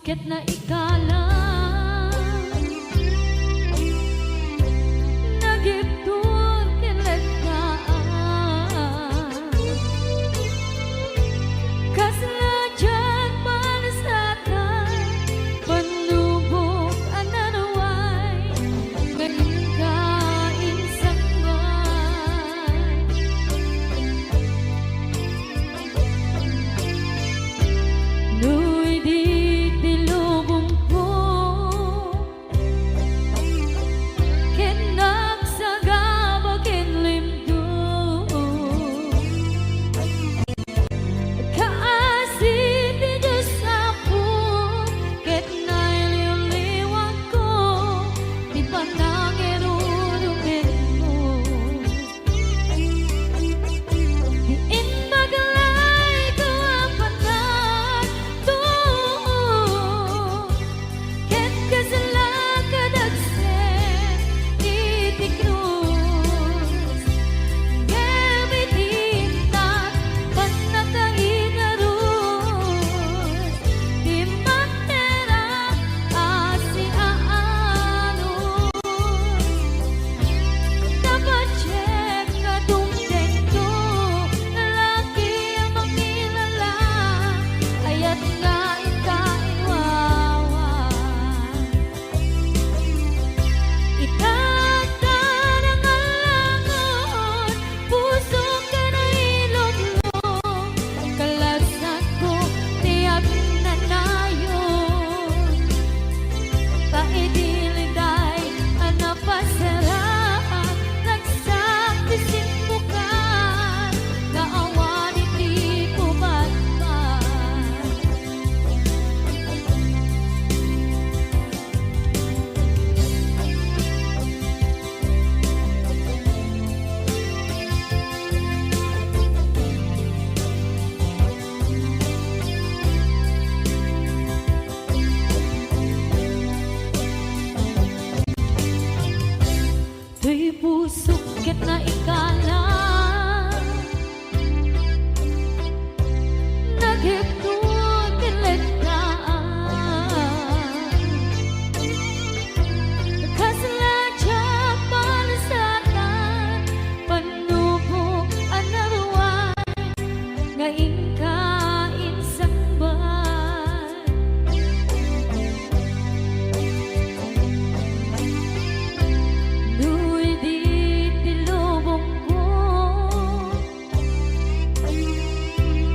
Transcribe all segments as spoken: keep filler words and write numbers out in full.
ket naikala, nagibtur ken lettaan. Kasla diak malasatan, panubok a naruay, nga inka insangbaay. No idi ti lubongko ket nagsagaba ken limdum, kaasi ti Dios Apo ket nailiwliwakko ti panangirurumenmo. Ti imbag layto a panagtoo, ket kasla kadagsen iti krus. Ngem iti innak pannakaigarus, ti matera a siaanus. Napadiek nga dumtengto, laki a mangilala, ayat nga inka inwawa. Ita, ta nangalangon, pusok a nailublog, kalasakko ti agnanayon. Ta idi liday a napasaraan, ragsak ti simbukan, nga awan iti pumatpat. Toy pusok ket naikala, nagibtur ken lettaan. Kasla diak malasatan, panubok a naruay, nga inka insangbaay. No idi ti lubongko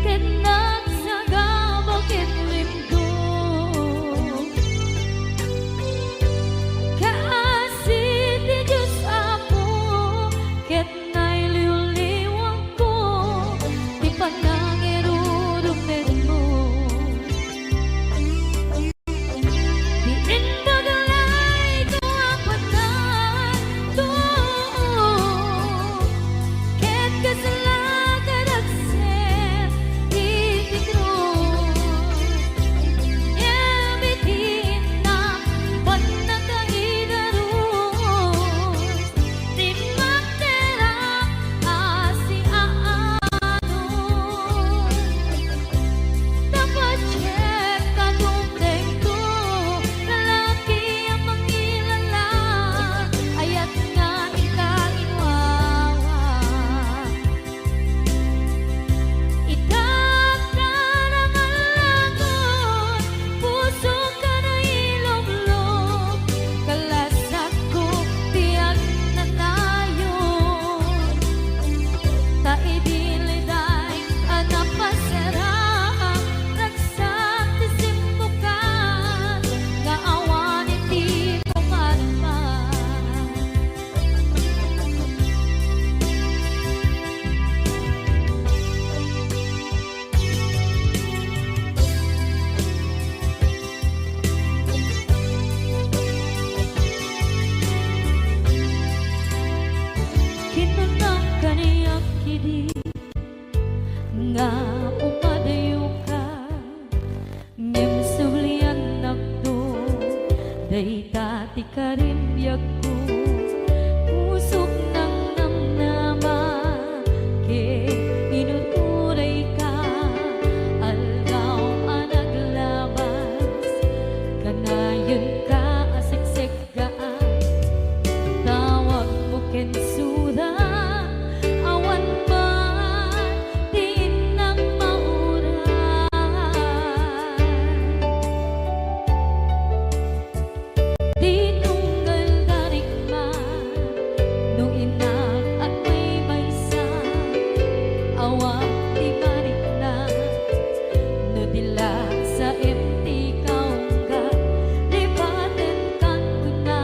ket nagsagaba ken limdum, kaasi ti Dios Apo ket nailiwliwakko ti panangirurumenmo. Ti imbag layto a panagtoo, ket kasla kadagsen iti krus. Ngem iti innak pannakaigarus, ti matera a siaanus. Napadiek nga dumtengto, laki a mangilala, ayat nga inka inwawa. Ita, ta nangalangon, pusok a nailublog, kalasakko ti agnanayon. Ta idi liday a napasaraan, ragsak ti simbukan, nga awan iti pumatpat. Kinunam kaniak idi nga umadayoka, ngem subliannakto, dayta ti karin biagko. Pusok nangnamnama ket inuturayka, aldaw a naglabas, Lasaem ti kaungga, lipatenkan kuna,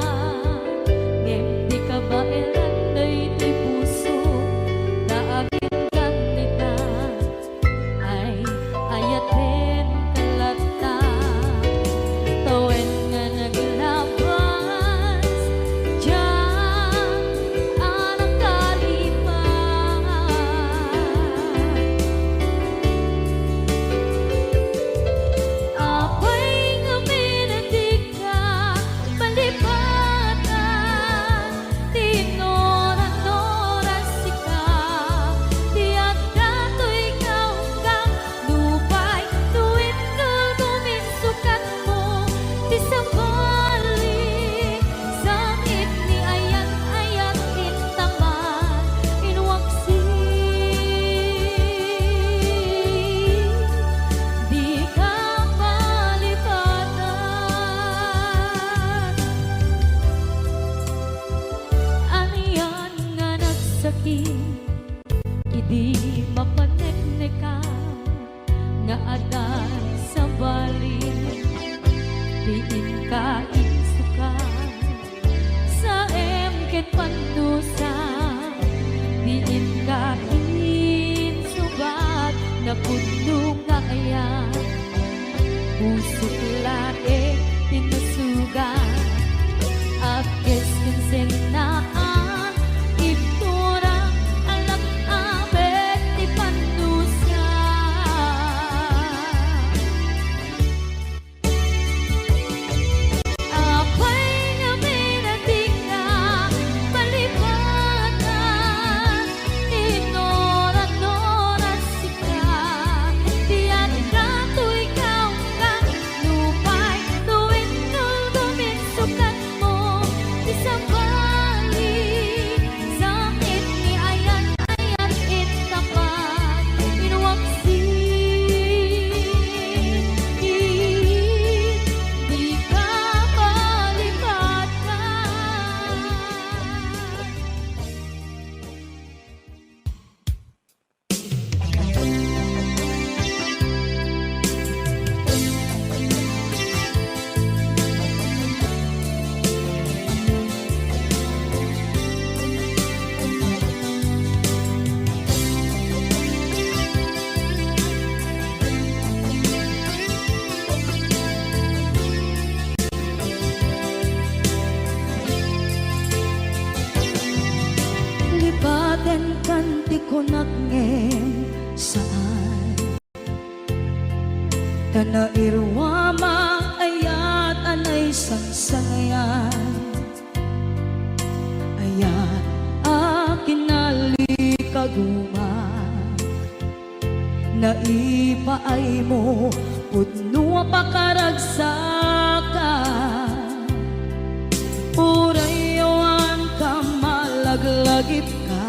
ngem di kabaelan daytoy puso, ta aginggan ita. Ay, ayatenka latta, tawen nga naglabas, diak a nakalipat. Apay ngamin a dika malipatan? Ti innuran-nuran sika, ti adda toy kaunggam, nupay no indulgom insukatmo ti sabali, sakit ni ayat-ayat intaman, inwaksi, dika malipatan. Anian nga nagsakit idi mapaneknekam nga adda sabali ti inka insukat. Saem ket pannusa ti inka insubat, napudno nga ayat. Pusok laeng ti nasugat, agkes ken sennaan, ibtura, alak-abet ti pannusa. Apay ngamin a dika malipatan? Innuran-nuran sika, ti adda toy kaunggam, nupay no indulgom insukatmo ti sabali, sakit ni ayat-ayat intaman, inwaksi, dika malipatan. Lipatenkan ti kunak ngem saan. Ta nairuamak ayat a naisangsangayan, ayat a kinalikaguman. Naipaaymo pudno a pakaragsakan. Uray awan ka, malaglagipka.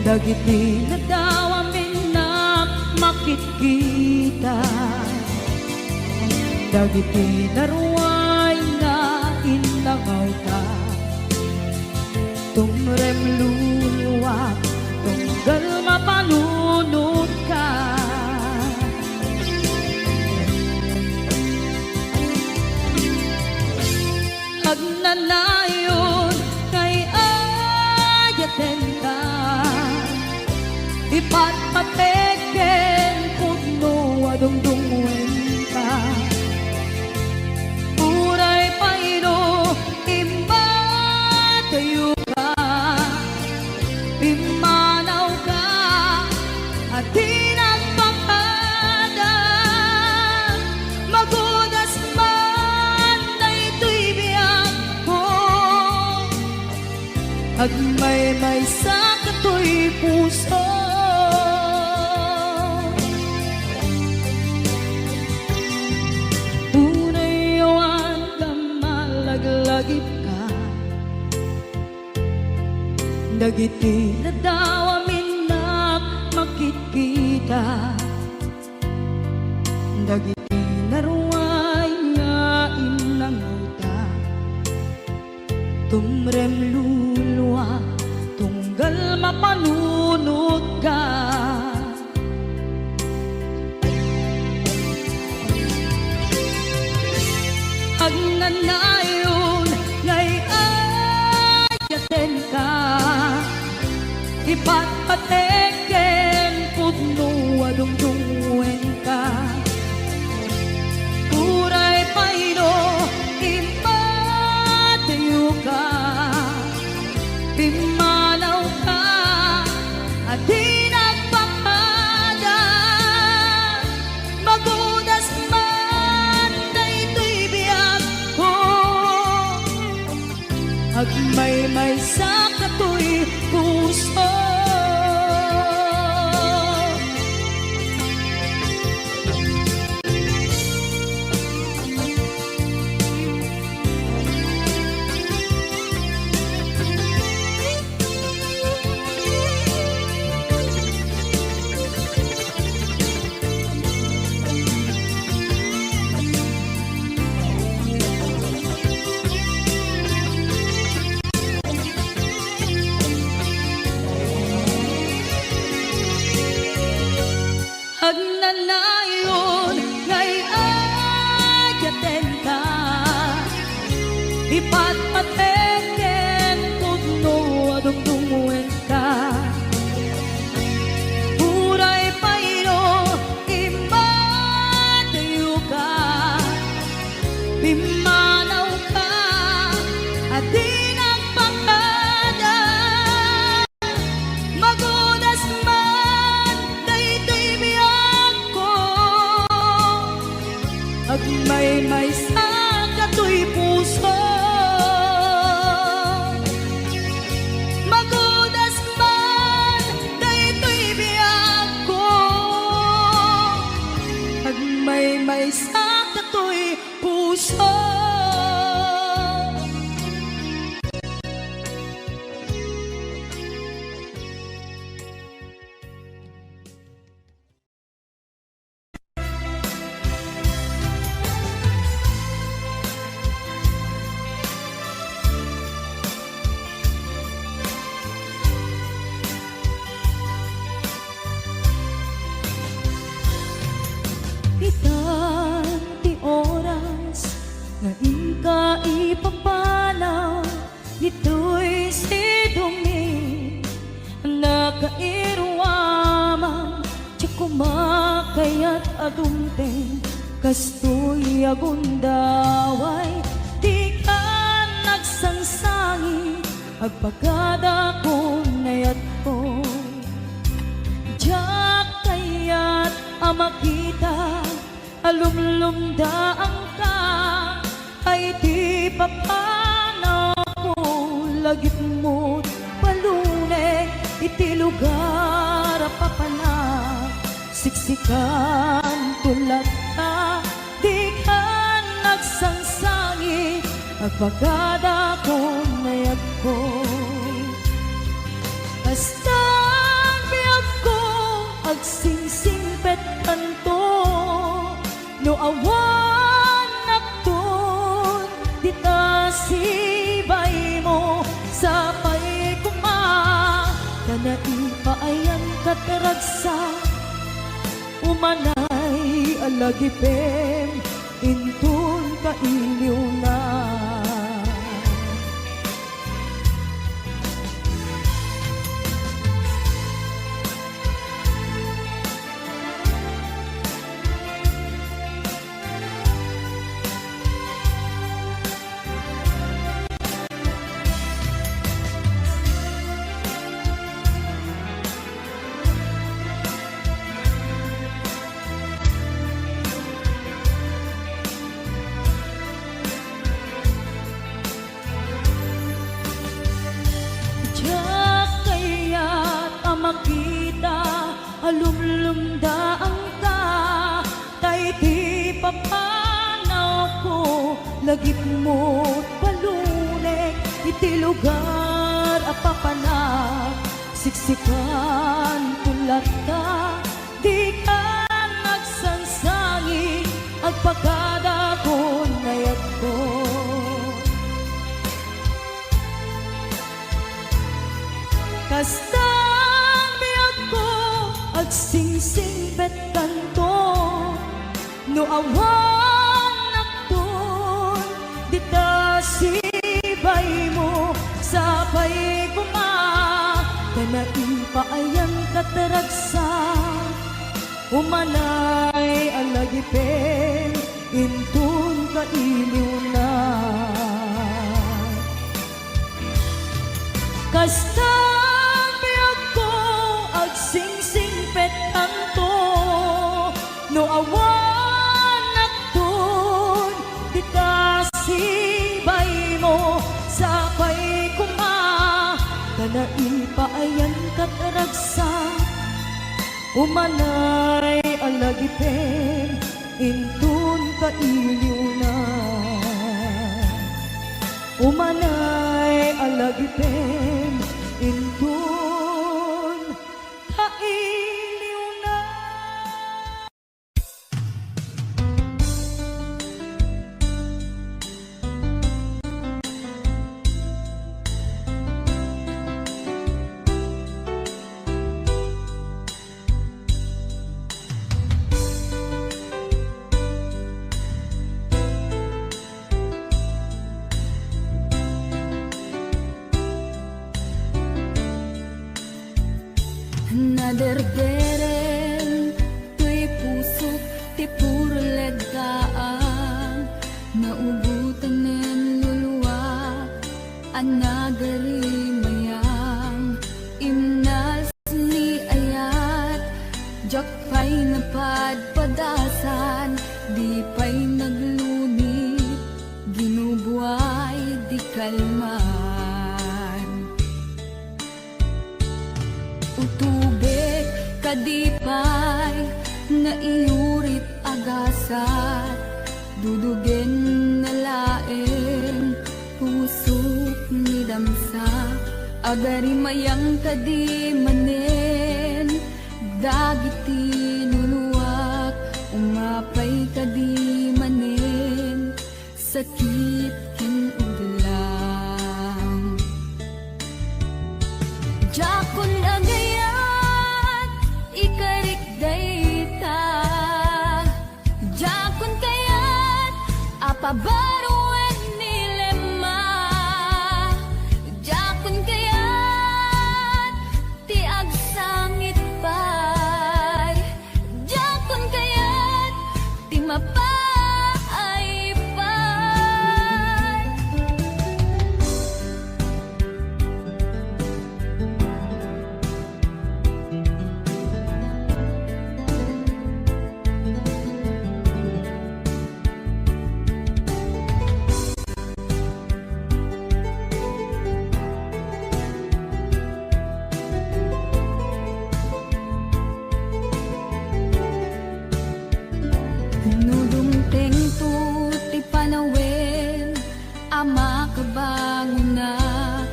Dagiti nadawaminnak makitkita. Dagiti naruay nga innangawta. Tumrem luluak, tunggal mapanunotka. Agnanayon nga ay-ayatenka, ipatpatek ken pudno a dungdungngoenka. Uray pay no immadayoka, immanawka a di nagpapada, magudas man daytoy biagko. Agmaymaysa katoy puso. Uray awan ka, malaglagipka. Dagiti nadawaminnak makitkita. Dagiti naruay nga innangawta. Tumrem luluak, tunggal mapanunotka. Agnanayon nga ay-ayatenka, ipatpatek ken pudno a dungdungngoenka. Uray pay no immadayoka, pimmanawka a di nagpakada. Magudas man daytoy biagko, agmaymaysa katoy puso. Agnanayon nga ay-ayatenka, ipatpatek ken pudno a dungdungngoenka. Uray pay no immadayoka, pimmanawka a di nagpakada. Magudas man daytoy biagko, agmaymaysa katoy puso. Magudas man daytoy biagko, agmaymaysa katoy puso. Itan ti oras nga inka ipapanaw ditoy sidongmi, nakairuamang ti kumakayat a dumteng, kastoy a gundaway, dika nagsangsangi, agpagadakon nayatko. Diak kayat a makita a lumlumdaanka, ay ti papanawko, lagipmo't palunek iti lugar a papanak. Siksikanto latta, dika nagsangsangi, agpagadakon nayatko. Kastan biagko, agsingsingpetkanto, no awan nakton dita sibaymo, sapay koma ta naipaayan kat ragsak. Umanay a lagipem inton kailiwna. Diak kayat a makita a lumlumdaanka, tay ti papanawko, lagipmo't palunek iti lugar a papanak. Siksikanto latta, dika nagsangsangi, agpagadakon nayatko. Kastan biagko, agsingsingpetkanto, no awan nakton Taragsa, umanay a lagipen inton kailiwna. Kasta biagko agsingsingpetkanto, no awan nakton ti kasibaymo, sapay koma ta naipaayanka, Taragsa. Umanay a lagipen inton kailiwna. Umanay a lagipen inton kailiwna. Naderdereng toy pusok ti purleddaang, naubotanen luluak a nagarimayang, imnas ni ayat, diak pay napadpadasan, di pay naglunit, ginubuay di kalman. Utubek kadi pay nga iyurit a gasat, dudugen na laeng pusok ni damsa. Agarimayang kadi manen dagiti luluak, umapay kadi manen sakit ken udlam. Diakon agayat, ikarik dayta. Diakon kayat a pabaruen ni Lemma. Diakon kayat ti agsangit pay. Diakon kayat ti mapaaypay. No dumtengto ti panawen a makabangonak,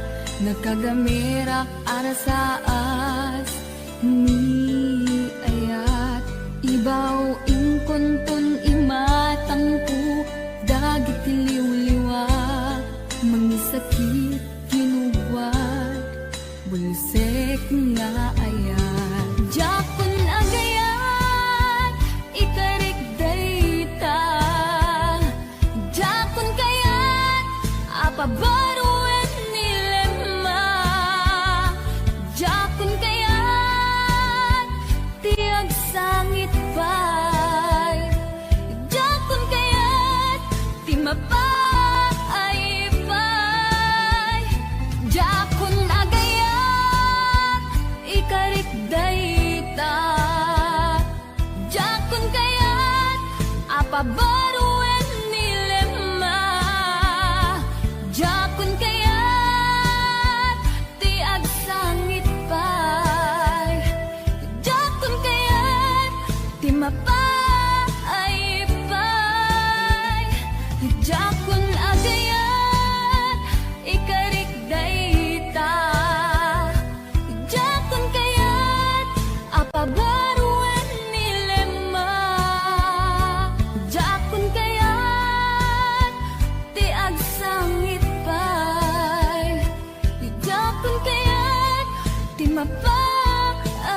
nakagamerak a rasaas ni ayat. Ibaw inkonton imatangko dagiti liwliwa, mangisakit, kinugwat, bulsek nga ayat. Diakon agayat, ikarik dayta. Diakon kayat a pabaruen ni Lemma. Diakon kayat ti agsangit pay. Diakon kayat ti mapaaypay. Diakon agayat, ikarik dayta. Diakon kayat a pabaruen ni Lemma. Diakon kayat ti agsangit pay. Diakon kayat ti mapaaypay. Diakon agayat, ikarik dayta. Diakon kayat a pabaruen ni Lemma. Diakon kayat ti agsangit pay. Diakon kayat ti mapaaypay.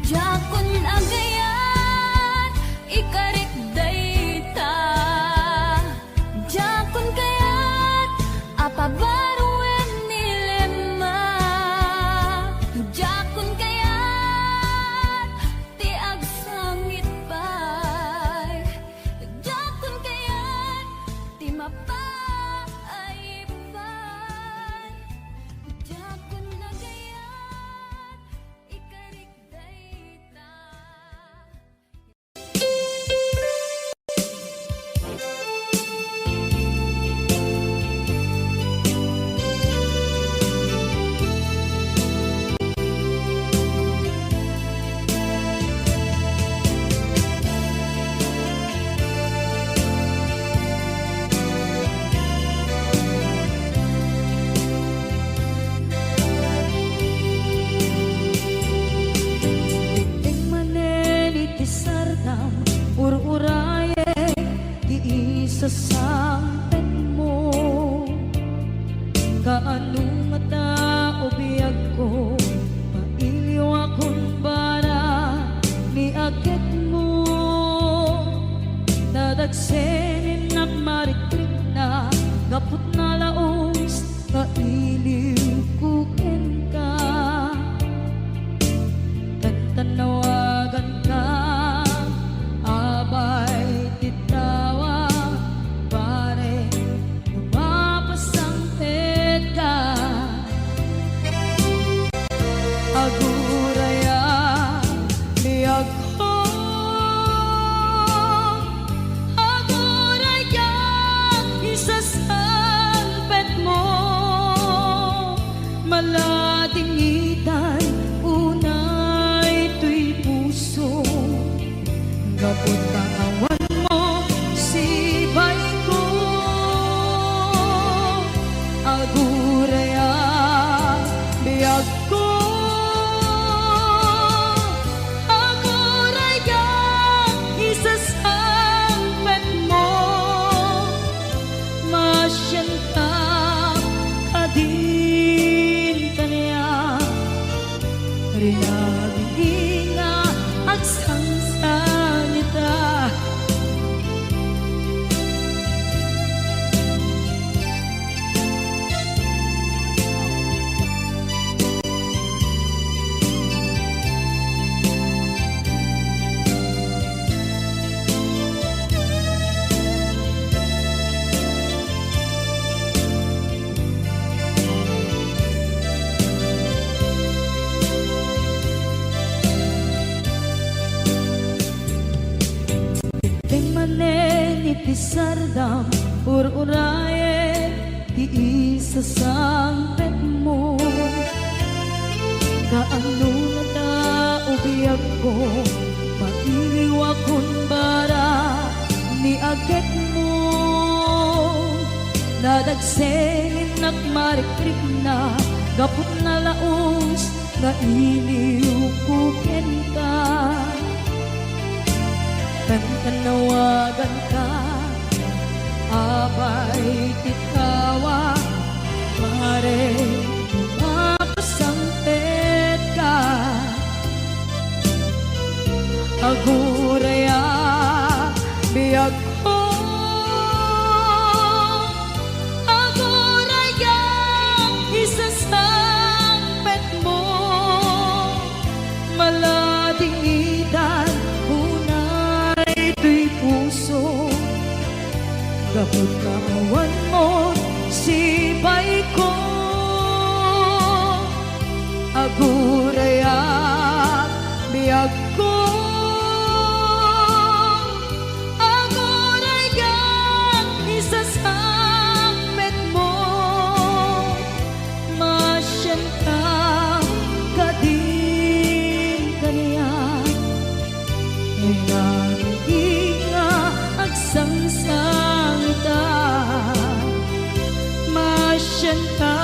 Diakon agayat, ikarik dayta. Diakon kayat a pabaruen ni Lemma. Nawaganka, abay, ti tawag, pare, mapasangpet ka. Aguray a biagko, aguray a isasangpetmo. Maladingitan unay toy puso, gapu ta awanmo sipayko. Aguray a biagko, aguray a isasangpetmo. Masianka kadin kaniak, rinabii nga agsangsangita. Ket manen iti sardam, ur-urayen ti isasangpetmo. Kaano ngata, o biagko, maiwakon bara ni agekmo. Nadagsengennak marikrikna gapu ta nalaus nga iliwko kenka. Kankanawaganka, abay, ti tawag, pare, mapasangpet ka. Aguray a biagko, aguray a isasangpetmo. Maladingitan unay toy puso, gapu ta awanmo sipayko. Aguray a biagko, aguray a isasangpetmo. Masianka kadin kaniak, rinabii nga agsangsangita. Masianka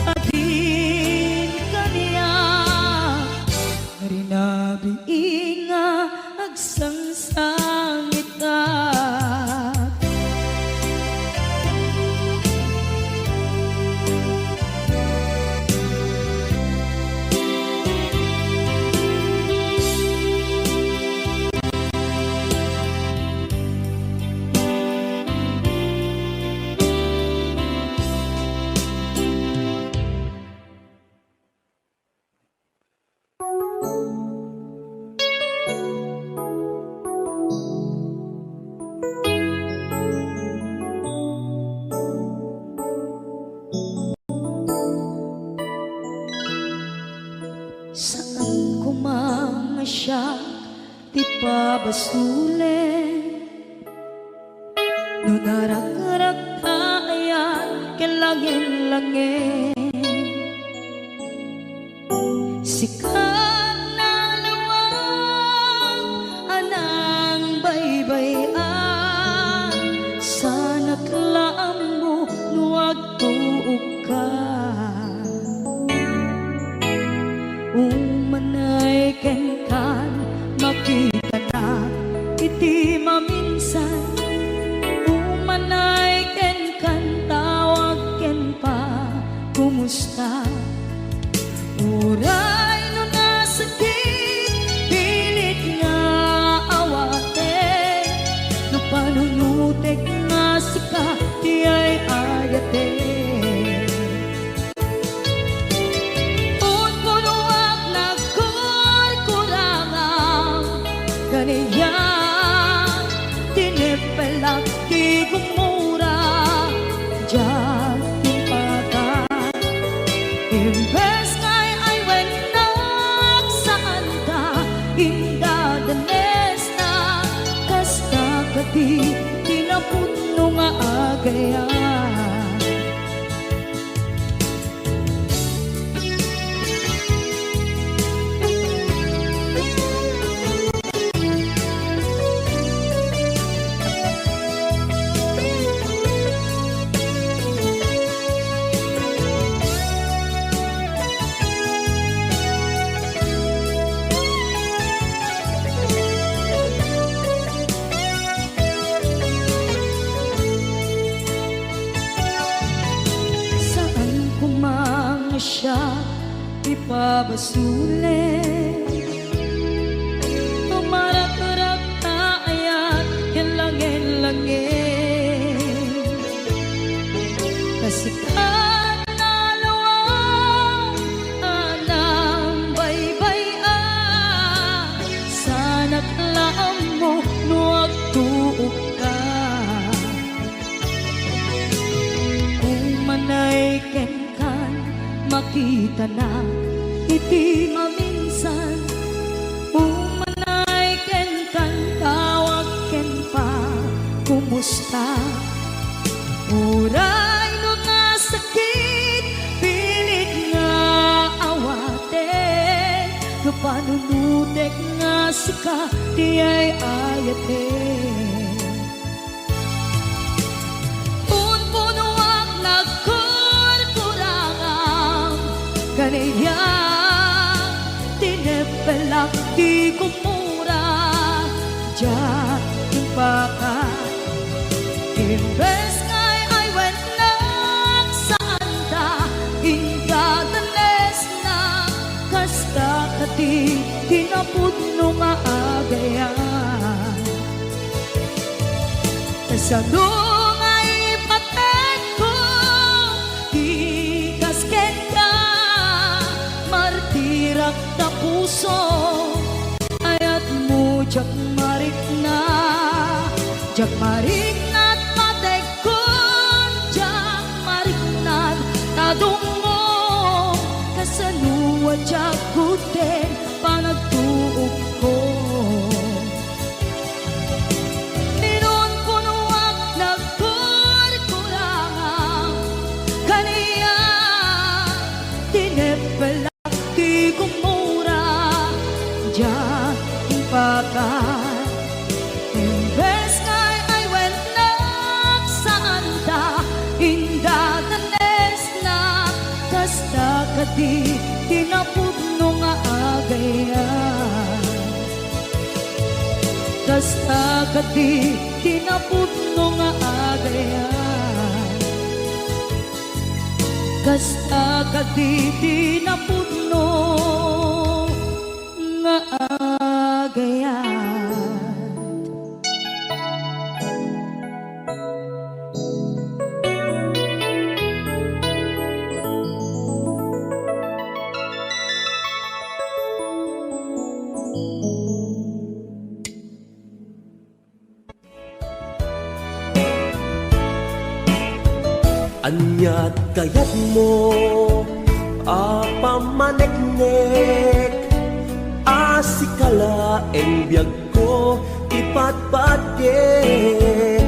kadin kaniak, rinabii nga agsangsangita. Saan koma nga siak ti pabasolen. No naragrakta ayan ken langen-langen, sika nalawag a nangbaybay-an, saanak la ammo no agtuokka. Umanay kenkan, makitanak iti maminsan. Umanay kenkan, tawag ken pa, kumusta? Uray no nasakit, pilit nga awaten. No panunotek nga sika ti ay-ayaten. Unpunoak, nagkurkor Indadanesna, kasta kadi ti napudno nga agayat. Saan koma nga siak ipabasol. Tumarakrak ta ayat ken langen-langen. Kasikat na lawag a nangbaybay-an, saanak la ammo no agtuokka. Umanay kenkan, makitanak iti maminsan. Umanay kenkan, tawag ken pakumusta. Uray no nasakit, pilit nga awaten, no panunotek nga sika ti ay-ayaten. Punpunoak nagkurkurangam, kaniak tineppelak ti kumura, diak impaka. Imbes nga ay-ayatennak, saan ta indadanesna, kasta kadi ti napudno nga agayat. Kasano nga ipatengko ti kas kenka, martirak ta puso, ayatmo diak marikna, diak marikna ti pategko, diak marikna ti tadongmo, kasano a diak gudden panagtuokko. Pinunpunoak nagkurkurangam, kaniak tineppelak ti kumura, diak impaka. Imbes nga ay-ayatennak, saan ta indadanesna, kasta kadi ti napudno nga agayat. Kasta kadi ti napudno nga agayat. Kasta kadi ti napudno nga agayat. Ania ti kayatmo a pammaneknek a sika laeng biag ko ipatpatgek.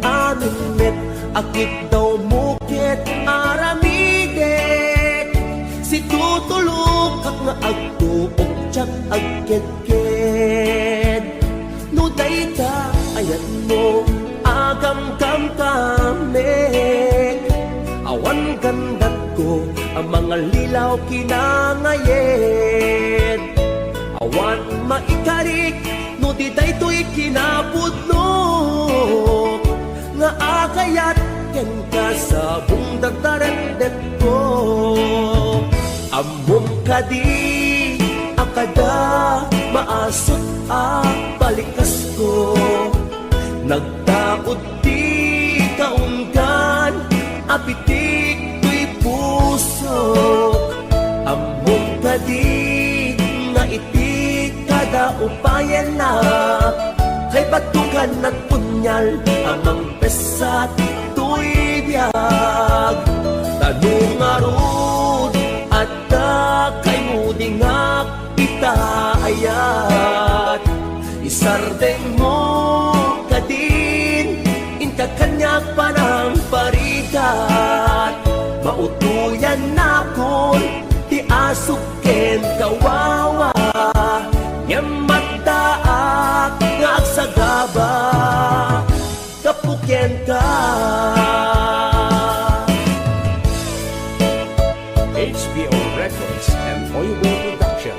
Amin met a kidawmo ket aramidek. Situtulokak nga agtuok diak agkedked. No dayta ayatmo a gamgamgamek, awan gandatko a mangallilaw kinangayed. Awan maikarik no di daytoy kinapudnok nga agayat kenka sa bungdardarendetko. Ammom kadi a kada maasut a balikasko, nagtaud ti kaunggan a pitik toy pusok. Ammom kadi nga iti kada upayenna, kay batokan nagpunial a mangpessat toy biag. Ta no ngarud, adda kaimudingak ta ayat. Isardengmo kadin, inka kaniak panangparigat. Mautoyannakon ti asuk ken kawawa, ngem addaak nga agsagaba. Gapu kenka. H B O Records and Oiway Production.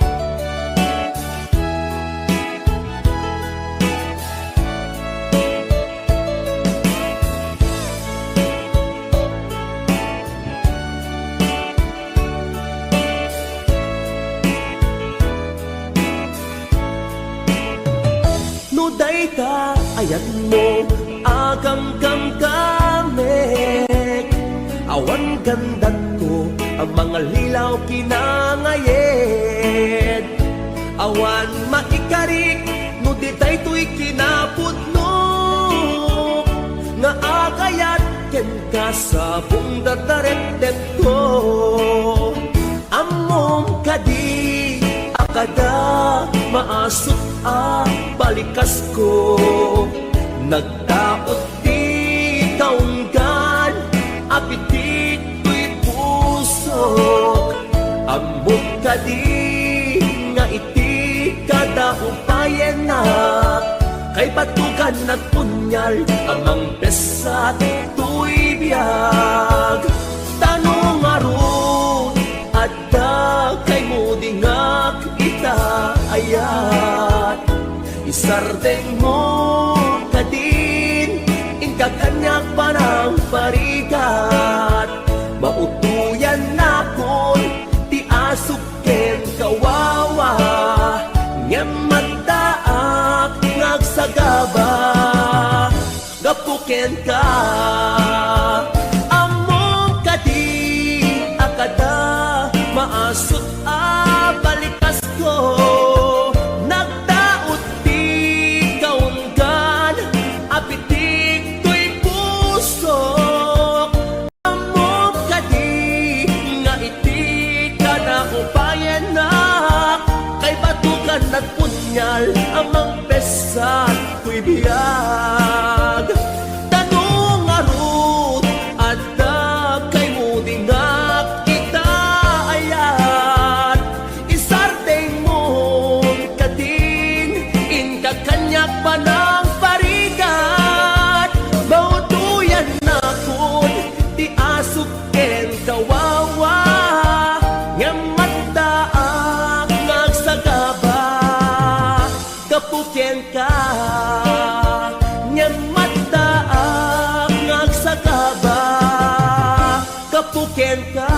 No dayta ayatmo a kamkamkamek, awan gandatko a mangallilaw kinangayed. Awan maikarik no di daytoy kinapudno nga agayat kenka sa pungdadarepdepko. Ammom kadi a kada maasut a balikasko, nagtaud ti kaunggan a pitik toy pusok. Ammom kadi nga iti kada upayennak, kay batugan nagpunyal a mangpessat toy biag. Ta no ngarud, adda kaymo dingak ita ayat. Isardengmo kadin, inka kaniak panangparigat. Mautoyannakon ti asuk ken kawawa, ngem addaak nga agsagaba. Gapu kenka, ammom kadi a kada maasut a balikasko, nagtaud ti kaunggan a pitik toy pusok. Ammom kadi nga iti kada upayennak, kay batugan nagpunyal a mangpessat toy biag. Ta no ngarud, adda kaymo dingak ita ayat. Isardengmon kadin, inka kaniak panangparigat. Mautoyannakon ti asuk ken kawawa, ngem addaak nga agsagaba. Gapu kenka, ngem addaak nga agsagaba. Gapu kenka.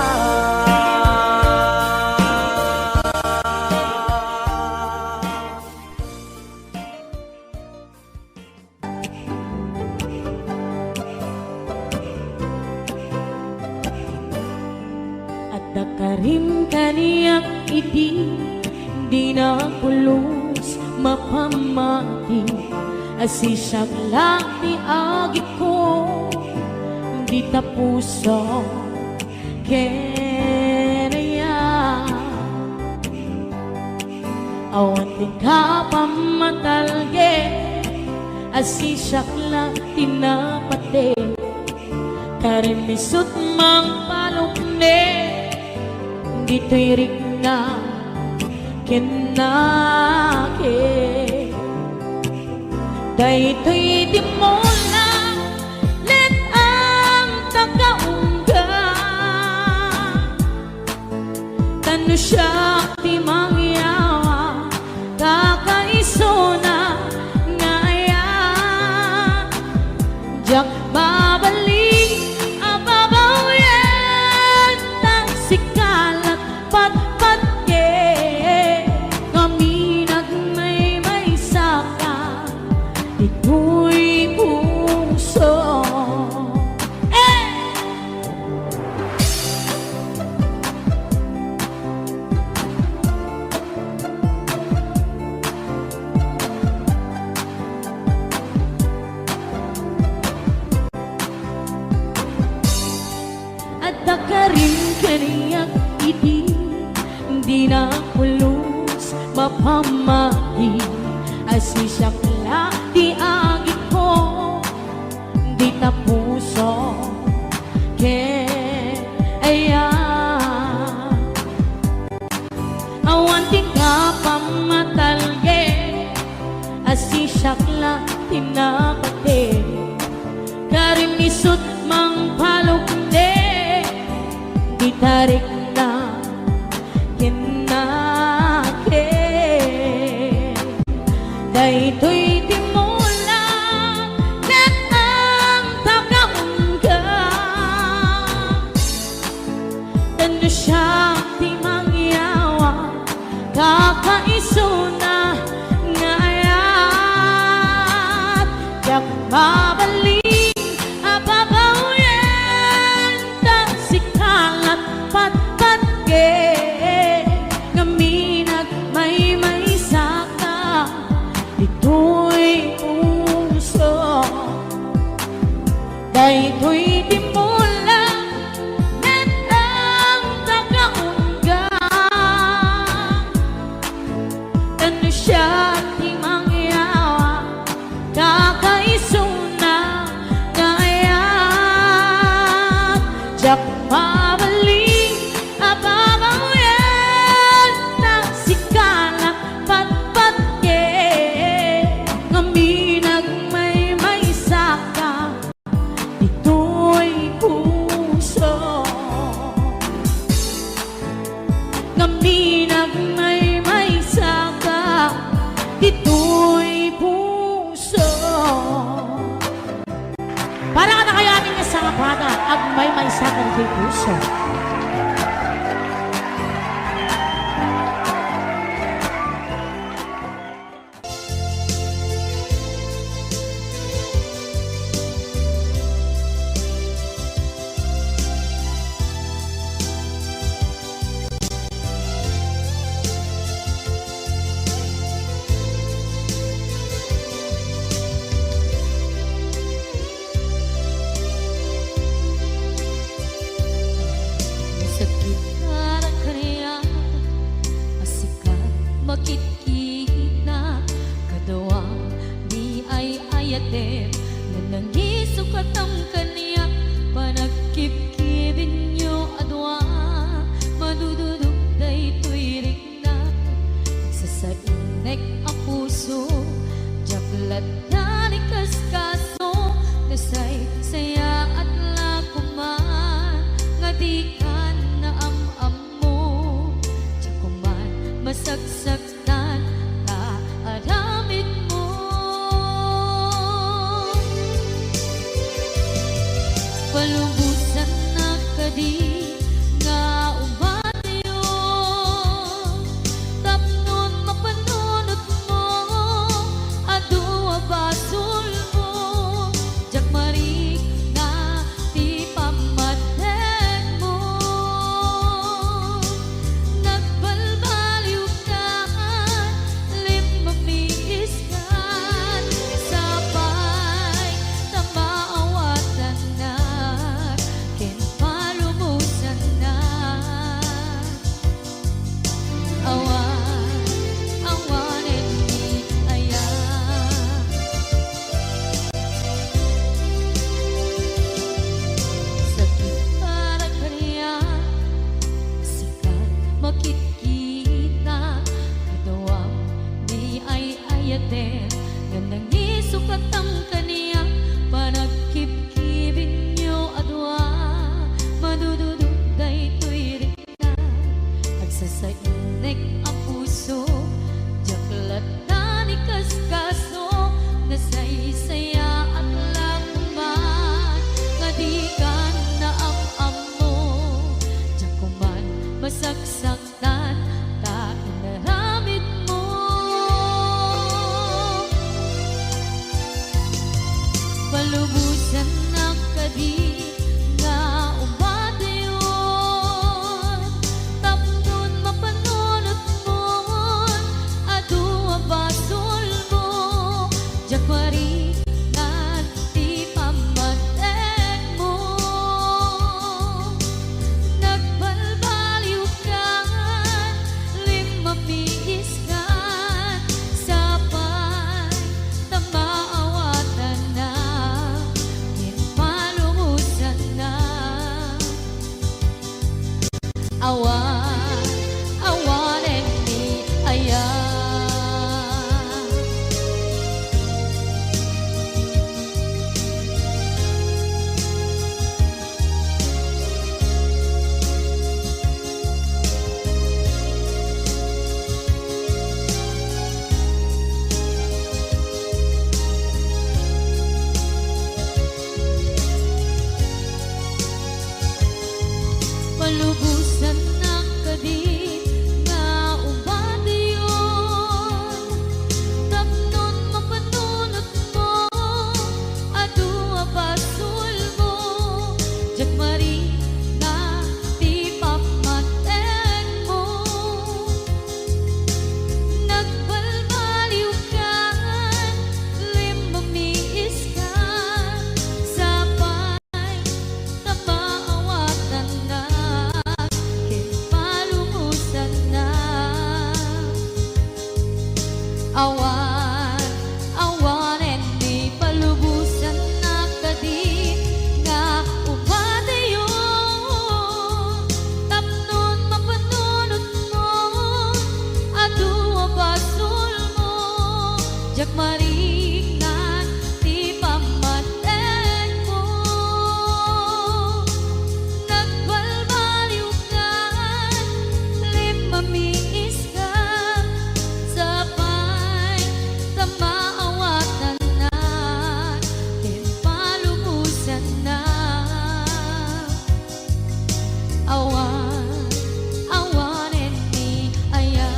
Adda karim kaniak idi dinak pulos mapammati, a siak la ti agikko, dita puso ken ayat. Awan ti kapammatalged, a siak la ti napateg. Karim isut mangpalukne ditoy rikna ken nake. Daytoy ti mula len-ang ta kaunggan. Ta no siak ti mangyawa, kakaisuna nga ayat. Diak babali a babawian, ta sika la patpatge, ngamin agmaymaysaka ditoy puso. Eh! Adda karim kaniak idi dinak pulos Di, ay siak la ti agikko, dita puso, ket aya. Awan ti kapamatalge, ay siak la ti nabati. Karim isut mangpalukde, di tarikna ken nakem. Daytoy ti mula ket ang tagaungga. Tano siak ti mangyawa, kakaisuna nga ayat. Diak mabalin a babawen, ta sika la ti patpatgek, ngamin agmaymaysaka ditoy puso. Daytoy ti mula ket ang tagaungga. Tano siak ti mangyawa, kakaisuna nga ayat. Diak mabalin a babawen, ta sika la ti patpatgek, ngamin agmaymaysaka ditoy puso. Ngamin agmaymaysaka ditoy puso. Para kadakayo amin nga sangapada, agmaymaysaka ditoy puso. Sakit para kaniak a sika makitkita, kaduam ti ay-ayatem, nga nangisukatmo kaniak, panagkibkibinyo a dua, madududog daytoy rikna. Agsasainnek a puso, diak latta ni kaskaso, nasaysayaat la koman, nga dikan naam-ammo, diak koman masaksak tan ta aramidmo. Palubosannak kadi nga umayon, tapno mapanunotmo, adu a basolmo, diak marikna ti pammategmo. Nagbalbaliwkan, limmamiiskan, sapay ta maawatannak ken palubosannak. Awan, awanen ni aya. Sakit para kaniak, sika makitkita, kaduam ti ay-ayatem, nga nangisukatmo kaniak, panagkibkibinyo a dua, madududog daytoy Agsasainnek a puso, diak latta ni kaskaso, nasaysayaat la koman, nga dikan naam-ammo, diak koman masaksaktan ta inaramidmo. Palubosannak kadi nga umayon, tapno mapanunotmon, adu a Diak mariknan ti pammatenmo. Nagbalbaliwkan, limmamiiskan, sapay ta maawatannak ken palubosannak. Awan, awanen ni aya.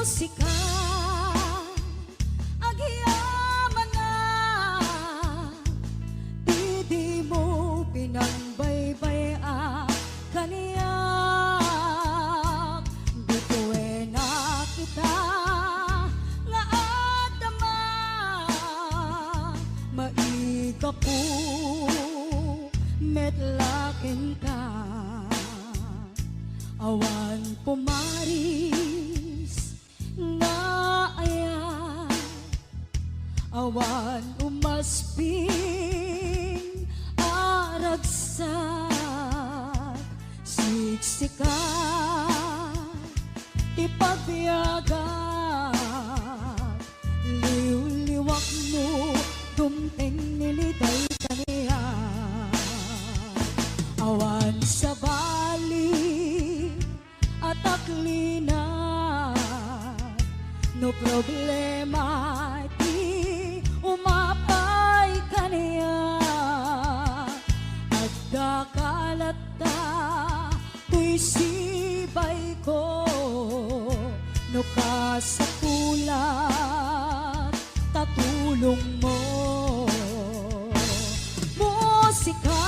Musika, agyamanak, ti dimo pinangbaybay-a kaniak. Bituenak ita nga adda maigapu met la kenka. Awan pumaris nga ayat, awan umasping a ragsak. Siksika ti pagbiagak, liwliwakmo, dumteng ni liday kaniak. Awan sabali a taklinak, no problema ti umapay kaniak. Adda ka latta toy sibayko, no kasapulan ta tulongmo. Musika,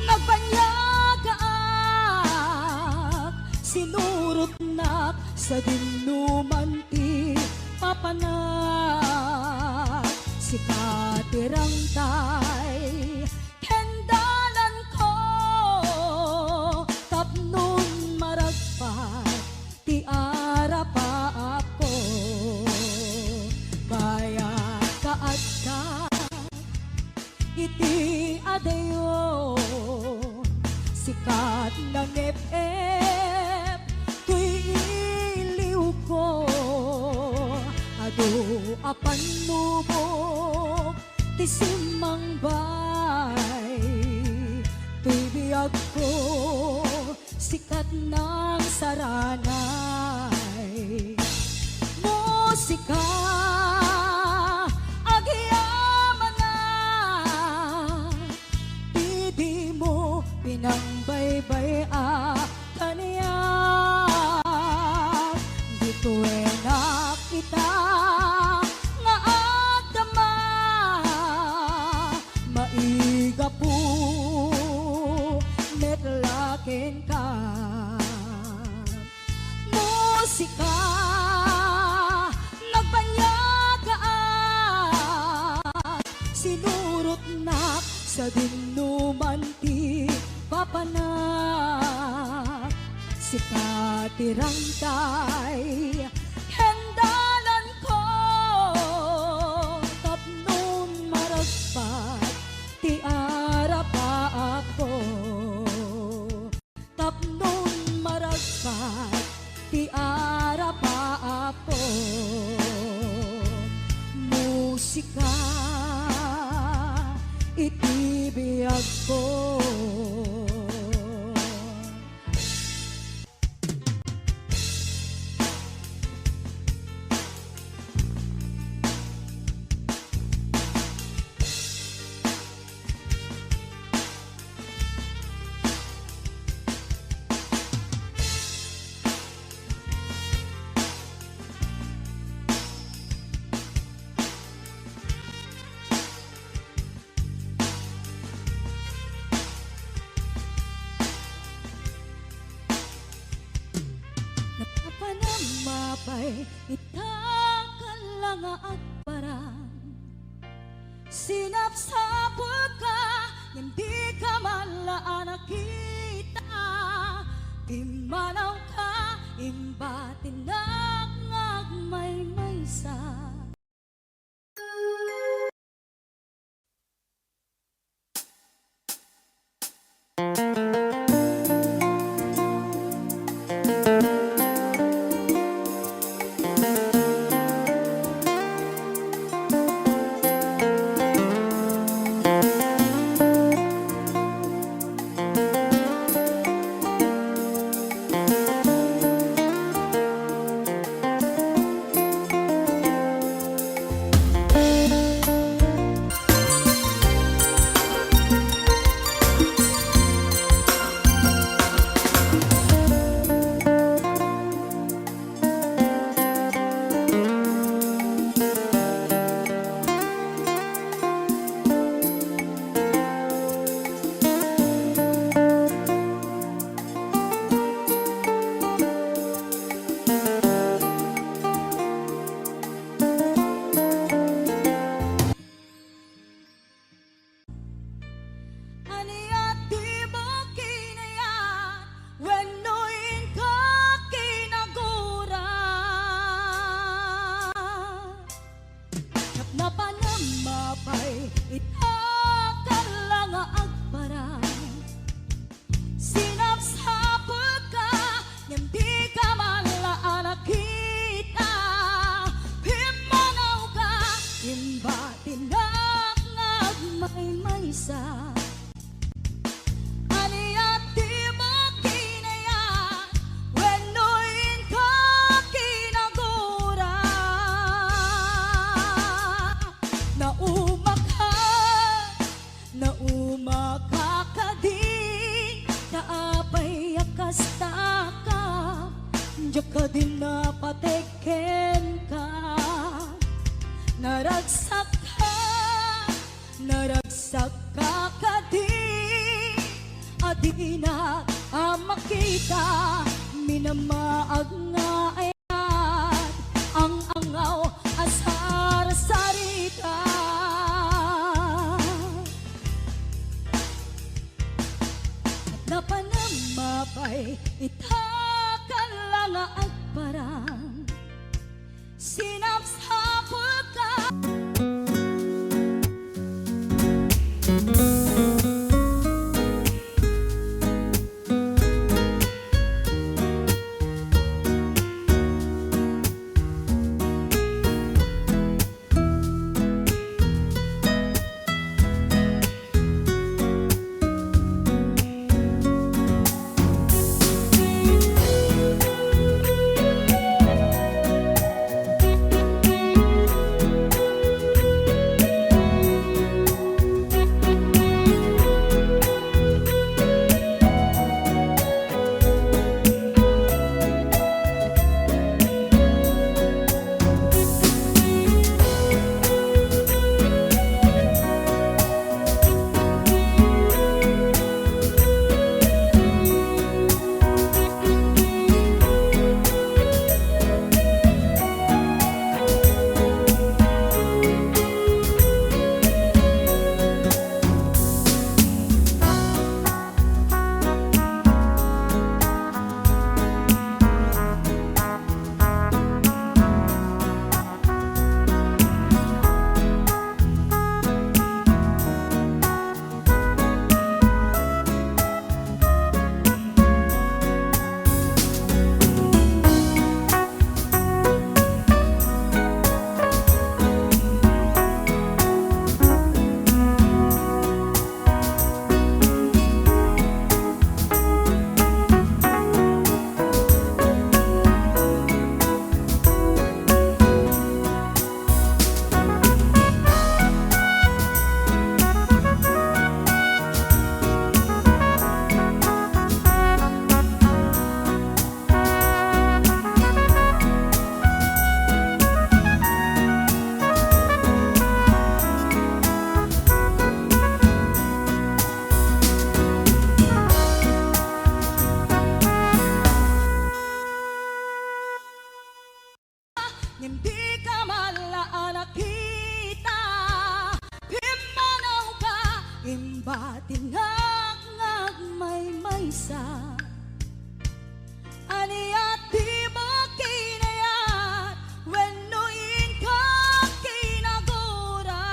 nagbaniagaak, sinurotnak, sadinoman ti papanak. Sika ti rangtay ken dananko, tapnon maragpat ti arapaapko. Kayat kaaddak iti adayo, sikat nangep-ep toy iliwko. Adu a pannubok ti simmangbay toy biagko, sikat nang saranay. Musika, agyamanak, ti dimo pinangbaybay-a kaniak. Bituenak ita nga adda maigapu met la kenka. Musika, nagbaniagaak, sinurotnak, sadinoman ti papanak. Sika ti rangtay ken dananko, tapnon maragpat ti arapaapko. Tapnon maragpat ti arapaapko. Musika iti biagko. Napapanam mapay ita kalla nga agparang. Sinapsapulka, ngem dika man la a nakita. Pimmanawka, Diak kadin napateg kenka. Naragsakka, naragsakka kadi. Adinak a makita, minamaag nga ayat, ang-angaw a sarsarita. Napanem mapay ita, kalla nga agparang. Sinapsapulka. Ngem dika man la a nakita, pimmanawka, imbatinak nga agmaymaysa. Ania ti makinayat wenno inka kinagura?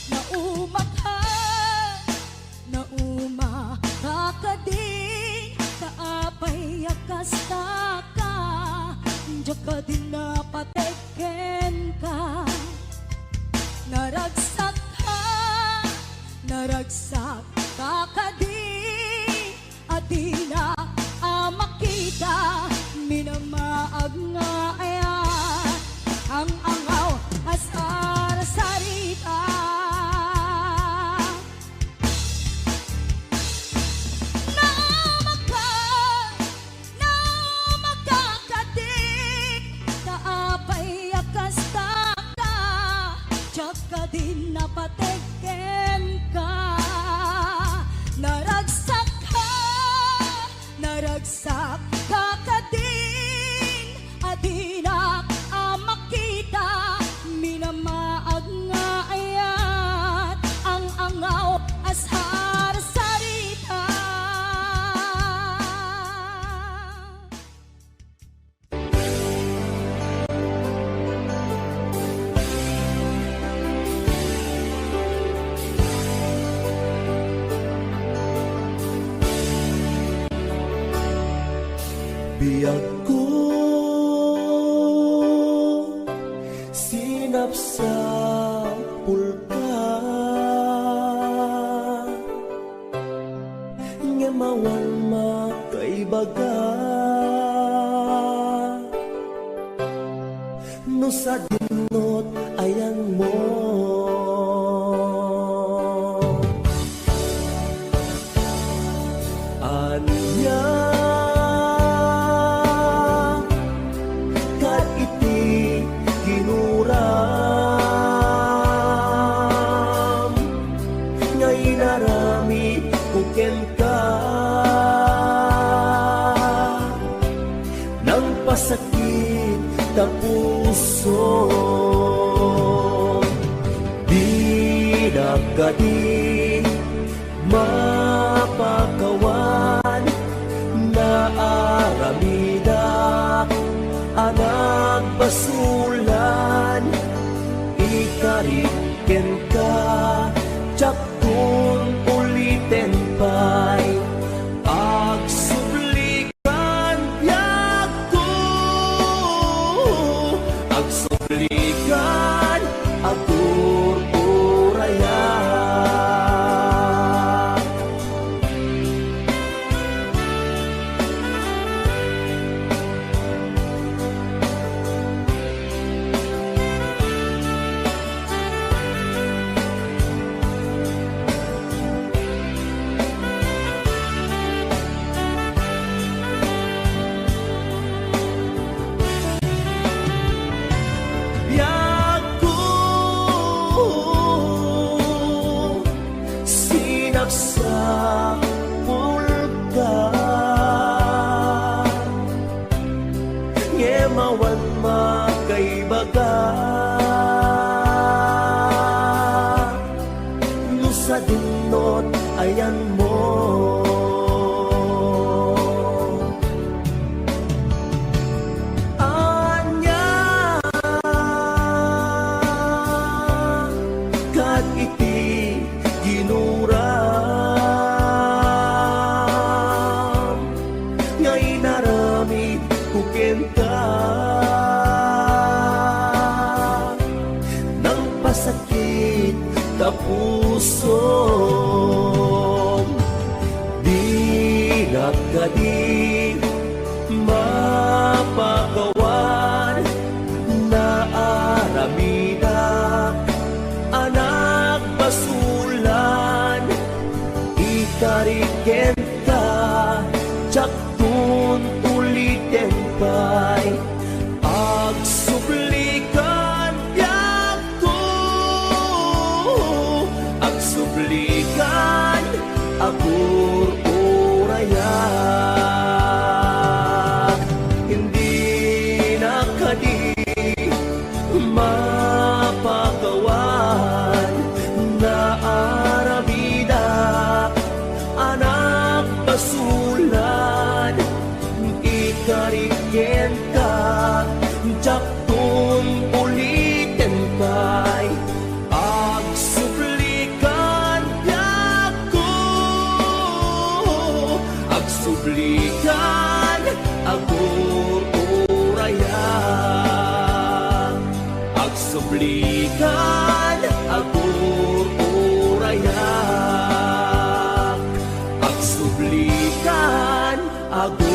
Naumakan, nauma ka kadin, ta apay a kasta ka, diak kadin napateg kenka. Naragsak ka, naragsak ka kadin, adinak a makita, minamaag nga ayat, ang-angaw a sarsarita. Naamaka, naamaka kadin, ta apay a kasta ka, diak kadin napateg kenka. Naragsak ka, naragsak ka kadin, adinak a makita, minamaag nga ayat, ang-angaw a sarsarita. Biagko, sinapsapulka, ngem awan makaibaga. No sadinot ayanmo, ania nagpasakit ta puso. Dinak kadi mapakawan, naaramidak a nagbasolan, ikarik kenka, diakon uliten pay, agsubli kan biagko, agsubli kan agur-urayak. Biagko, sinaksapulka, ngem awan makaibaga no sadinot ayanmo. Ania ket iti ginuram nga inaramidko kenka, nagpasakit ta pusom. Dinak kadi mapakawan, naaramidak a nagbasolan, ikarik kenka, diakon uliten pay, agsubli kan biag ko, agsubli kan agur-urayak. Dinak kadi mapakawan, naaramidak a nagbasolan, ikarik kenka, diakon uliten pay, agsubli kan biagko, agsubli kan agur-urayak, agsubli kan agur-urayak, agsubli kan agur-urayak.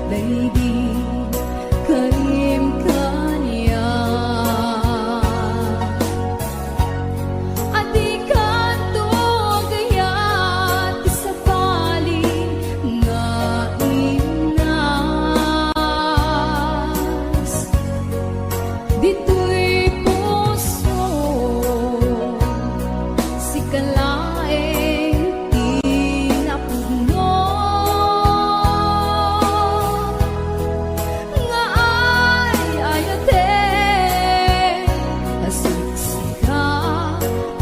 Lady, karim kaniak. Adikanto gayat ti sabali nga imnas. Ditoy puso, sika laeng ti napudno. Nga ay-ayaten, a siksika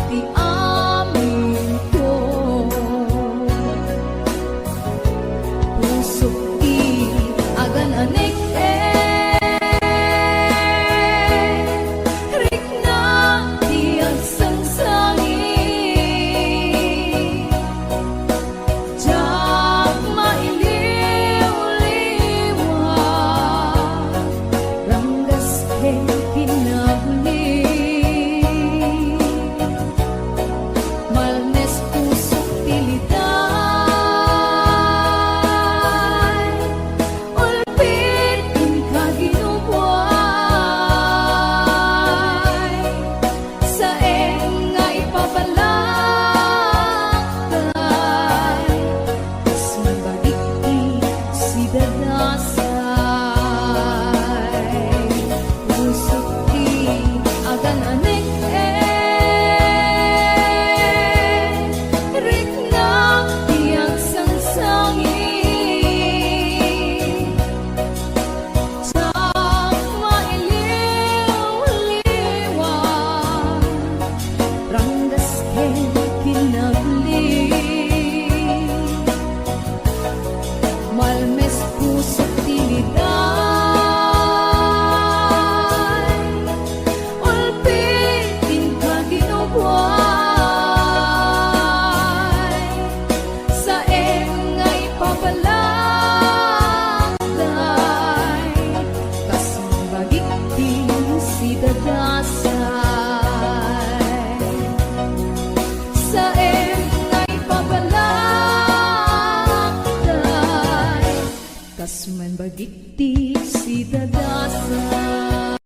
ti aminto. Pusok ti agan-anek, rikna ti agsangsangi. Diak mailiwliwa, ranggas ken kinagli. Malmes pusok ti liday, ulpit inka ginubuay. Saem nga ipabalakday, kas mabagik ti sidadasay. Pusok ti agan-anek, rikna ti agsangsangi. Diak mailiwliwa, ranggas ken kinagli. Malmes pusok ti liday, ulpit inka ginubuay. Saem nga ipabalakday, kas mabagik ti sidadasay. Saem nga ipabalakday, kas mabagik ti sidadasay.